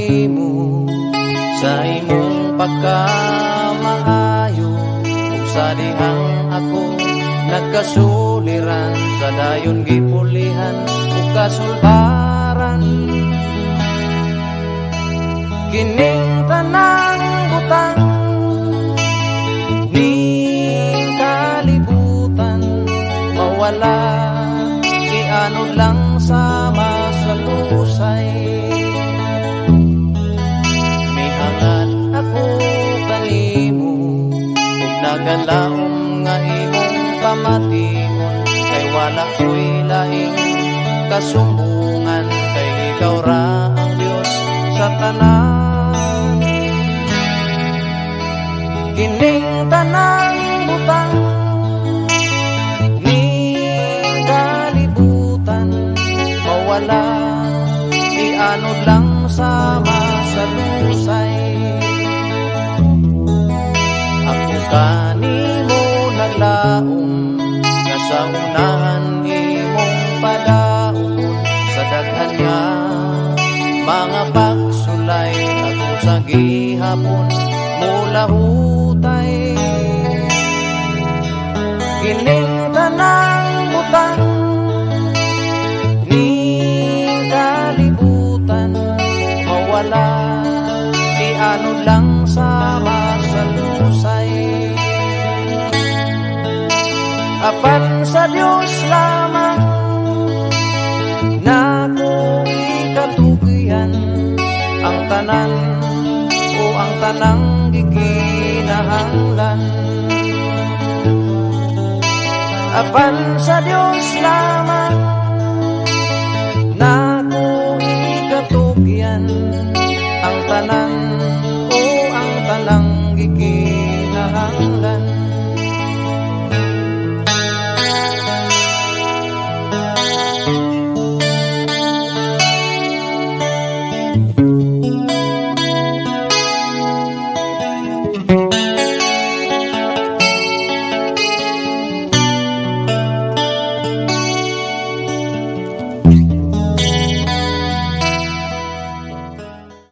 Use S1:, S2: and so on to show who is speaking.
S1: kanimo sa imong pagkamaayo ug sa dihang ako nagkasuliran sa dayon gipulihan ug kasulbaran. Kining tanang butang ning kalibutan mawala, gianod lang sama sa lusay. Mihangad ako kanimo ug nagalaom nga imong pamation, kay wala ko'y laing kasumbungan, kay ikaw ra ang Dios sa tanan. Kining tanang butang ning kalibutan mawala, ianod lang sama sa lusay. Ako kanimo naglaom nga sa unahan imong padaon. Sa daghan nga mga pagsulay, ako sa gihapon mulahutay. Kining tanang butang ning kalibutan mawala, ianod lang sama sa lusay. Apan sa Dios lamang nako ikatugyan ang tanan o ang tanang gikinahanglan. Apan sa Dios lamang nako ikatugyan ang tanan o ang tanang gikinahanglan.